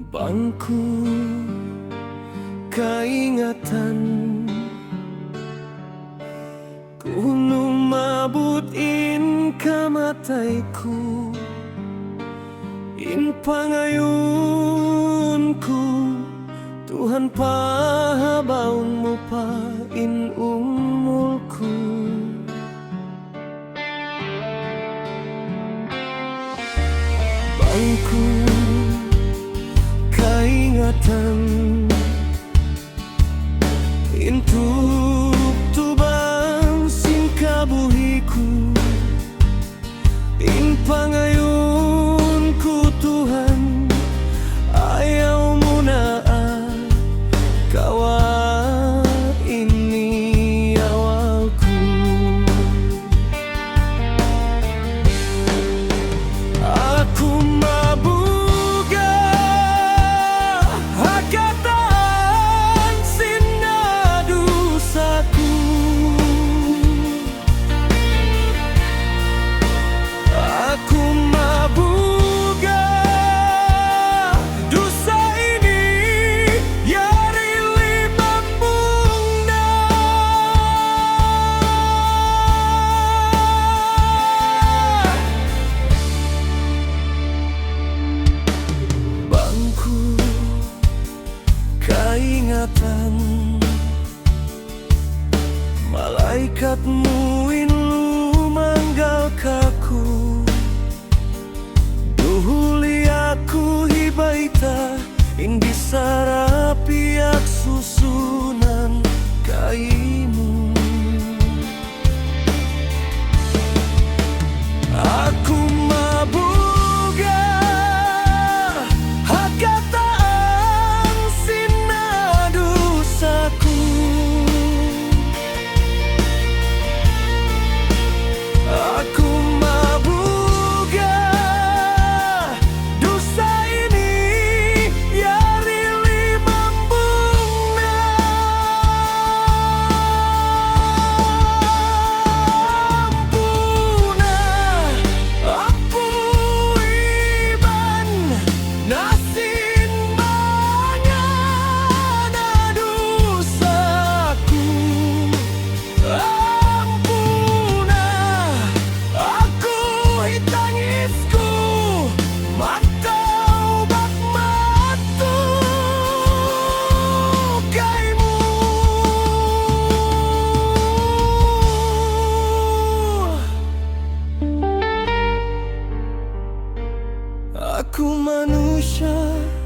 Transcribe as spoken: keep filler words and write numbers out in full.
Bang ku kaingatan, kunu' maabut in kamatay ku, in pangayuun ku, Tuhan, pahabaun mu pa in umul ku. Bang ku kaingatan in tubtuban sin kabuhi' ku, in pangayuun ku, Tuhan, ayaw mu na kawaun in nyawa ku. Aku mabuga' ha katan sin dusa ku. Aku mabuga' dusa ini, yari limabung na. Bang ku kaingatan, malaikat mu in lumanggal kāku'. Duhuli aku hibayta' in bichara piyagsusunan kaymu. Aku mabuga' ha katan sin dusa ku. Aku mabuga' dusa ini, yari limabung na. Ampuna, ampu iban na sin manga dusa ku. Ampuna aku, hitangis ku, magtawbat madtu kaymu. Aku manusiya'